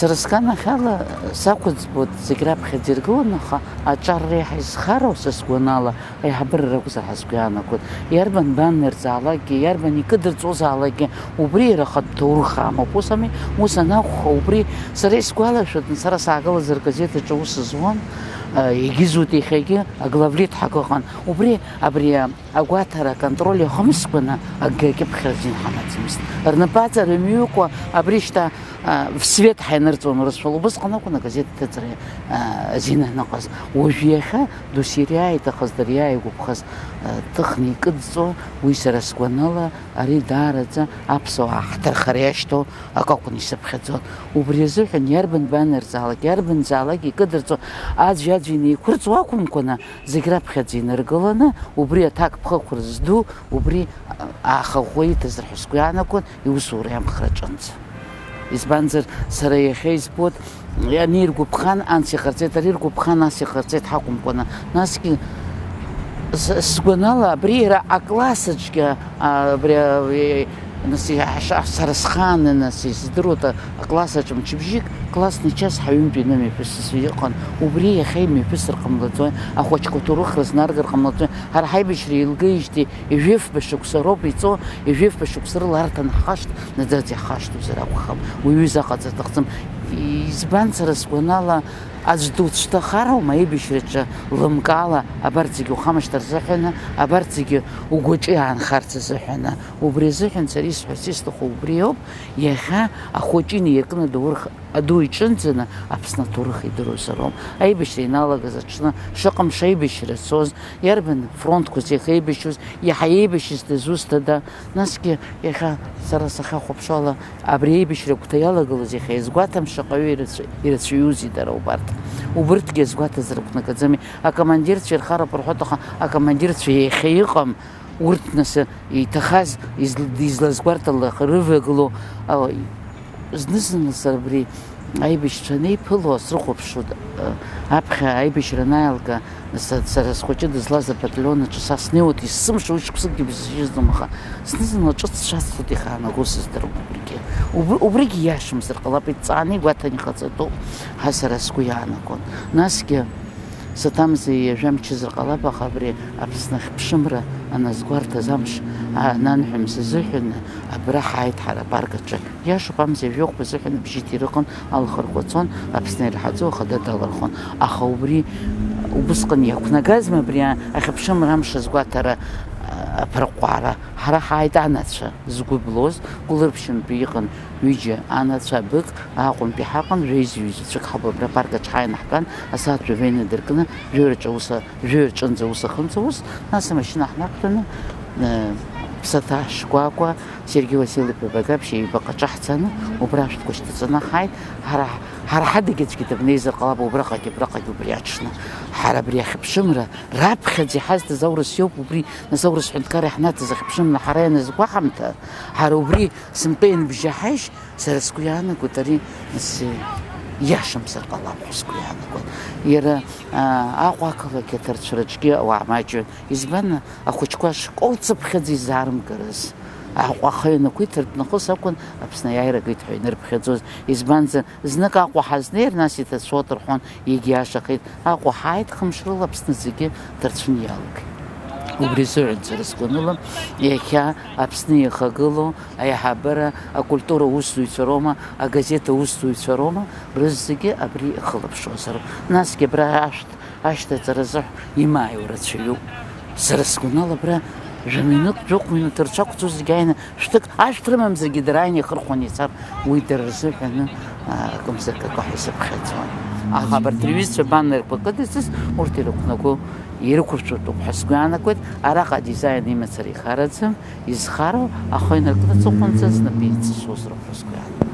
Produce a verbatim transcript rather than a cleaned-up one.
Сара сганахьала сақәыӡбоит зегь раԥхьаӡа иргыланы, аха аҿар реиҳа изхароу, са сгәанала, аиҳабыра ракәзар ҳәа сгәы иаанагоит. Иарбан баннерзаалакгьы, иарбан икыдырҵозаалакгьы, убри иара ахатә ҭоурых амоуп. Ус ами, ус анакәха, убри сара исгәалашәоит, сара саагылазар газеҭ аҿы аус зуан, а, егьызуеит иахьагьы, аглавлит ҳәа акы ыҟан. Убри абри, а, агәаҭара аконтроль иахымскәаны акгьы акьыԥхьра азин ҳамаӡамызт. Рнапы аҵарымҩыкәа абри шьҭа, а, в свет ҳаинырҵон урысшәала. Убысҟан акәын агазеҭ аҭыҵра, а, азин аныҟаз. Уажә иахьа досс ириааиҭахаз, дара иааигәаԥхаз, а, ҭыхны икыдҵо, уи сара сгәанала, ари даараӡа аԥсуаа ҳҭархара иашьҭоу акы акәын исыԥхьаӡон. Убри азыҳәан иарбан баннерзаалак, иарбанзаалак икыдырҵо, аӡәи-аӡәи инеиқәырҵо акәымкәаны, зегь раԥхьаӡа инаргыланы, убри аҭакԥхықәра зду, убри, а, аахаӷәӷәа иҭазар ҳәа сгәы иаанагон, иусура иамхраҿынӡа. Избанзар, сара иахьа избоит, ани иргәаԥхан, анс иҟарҵеит, ари иргәаԥхан, ас иҟарҵеит ҳакәымкәаны. Насгьы с-, сгәанала, абри иара аклассаҿгьы, а, абри, а, нас иаҳша-, сара схааны, нас, издыруада, аклассаҿ мчыбжьык, классный час ҳаҩынтә инымҩаԥысыз иҟан. Убри иахьа имҩаԥысыр ҟамлаӡои, ахәыҷқәа ҭоурых рызнаргар ҟамлаӡои, ҳара ҳаибашьра еилгеижьҭеи ҩажәифба шықәса роуп иҵо, ҩажәифба шықәса рыла арҭан ҳхашҭ, наӡаӡа иҳхашҭуазар акәхап, уи аҩыза аҟаҵар аҭахӡам. Избан, сара сгәанала, аӡә дуцәҭахароума аибашьраҿы лымкаала абарҭ зегьы ухамышҭыр азыҳәаны, абарҭ зегьы угәаҿы иаанхарц азыҳәаны? Убри азыҳәан сара исҳәарц исҭаху убри ауп, иахьа ахәыҷы инеиркны адоурх-, аду иҿынӡаны Аԥсны аҭоурых идыруазароуп. Аибашьра иналагаз аҽны шаҟа мшы аибашьра цоз, иарбан фронтқәаз иахеибашьуаз, иаҳа еибашьыз дызусҭада? Насгьы иахьа сара сахьахәаԥшуала, абри аибашьра агәҭа иалагылаз иахьа иазгәаҭам шаҟаҩы ирацәа-, ирацәаҩузеи дара убарҭ. Убырҭгьы азгәаҭазар ақәнагаӡами? Акомандирцәа ирхароуп рҳәоит, аха акомандирцәа иахьа иҟам, урҭ нас иҭахаз изл-, излазгәарҭалах рывагылоу, а, зны-зынла сара абри аибашьцәа анеиԥыло срыхәаԥшуеит, а, аԥхьа аибашьра анааилга, са-, сара схәыҷы дызлаз абаталион аҿы са снеиуеит, есымша уи шықәсыкгьы бызшьыӡом, аха зны-зынла ҿыц сшацлоит ихаанагоу сыздыруам убригьы. Уб-, убригьы иашамзар ҟалап, иҵааны игәаҭан иҟаҵатәуп ҳәа сара сгәы иаанагон. Насгьы Саҭамза ҩажәа мчызар ҟалап, аха абри Аԥсны ахьыԥшымра аназгәарҭаз амш ананҳәа мзазыҳәаны абра ҳааит ҳара апарк аҿы. Иашоуп, амза ҩажәи хәба азыҳәан абжьы ҭира ыҟан, алхырқәа цон, Аԥсны ирҳаӡо ахада далырхон. Аха убри убысҟан иақәнагазма абри ахьыԥшымра амш азгәаҭара, а, аԥырҟәҟәаара? Ҳара ҳааит анацәа згәы блоз, Гәылрыԥшьынтәи иҟан ҩыџьа анацәа, бык, Аҟәантәи ҳаҟан, жәеиза-ҩызацәак ҳауп, абра апарк аҿы ҳааины ҳган, асааҭ жәаба инадыркны, жәаҩа рҿы аус, жәаҩа рҿынӡа аус ахымҵуаз, нас амашьына ҳнақәтәаны, э, ԥсаҭа шкәакәа, Сергеи Васильев-иԥа Багаԥшь иҩбаҟа аҿаҳҵаны, убра ашәҭқәа шьҭаҵаны ҳааит, ҳара, ҳара ҳадагьы аӡәгьы дабнеизар ҟалап, убраҟагьы, абраҟагьы убри аҽны. Ҳара абри ахьыԥшымра раԥхьаӡа иҳазҭаз аурыс иоуп, убри, нас аурыс ҳәынҭқарра иаҳнаҭаз ахьыԥшымра ҳара ианазгәаҳамҭа, ҳара убри сынтәа ианбжьаҳаишь, сара сгәы иаанагоит, ари, нас, иашамзар ҟалап ҳәа сгәы иаанагоит. Иара, а, Аҟәа ақалақь аҭарцәраҿгьы ауаа маҷҩын. Избан, ахәыҷқәа ашкол цыԥхьаӡа изаарымгарыз? Аҟәа ахы ианақәиҭыртә нахыс акәын Аԥсны аиааира агеит ҳәа инырԥхьаӡоз. Избанзар, знык Аҟәа ҳазнеир, нас иҭацәуа дырҳәон, иагьиашахеит. Аҟәа ҳааит, хымш рыла Аԥсны зегьы ҭарцәны иалагеит. Убри азыҳәан сара сгәаныла, иахьа Аԥсны иахагылоу аиҳабыра, акультура усзуҩцәа роума, агазеҭ аусзуҩцәа роума, рызегьы абри ихылаԥшуазароуп. Насгьы абра ашәҭ ашьҭаҵаразы имааиуа рацәаҩуп. Сара сгәанала, абра жәа-минуҭ, жәохә-минуҭ рҽақәҵозаргьы ааины шәҭык, ашәҭ рымамзаргьы дара ааины ихырхәаны ицар, уи дара рзыҳәаны, а, акымзарак акы ҳәа исыԥхьаӡон. Аха абарҭ рҩызцәа баннерқәа кыдызҵаз, урҭ ирықәнаго, ирықәырҵәатәуп ҳәа сгәы иаанагоит. Араҟа адизаин имацара ихараӡам, изхароу ахы инаркны аҵыхәанӡа знапы иҵысуазароуп ҳәа сгәы иаанагоит.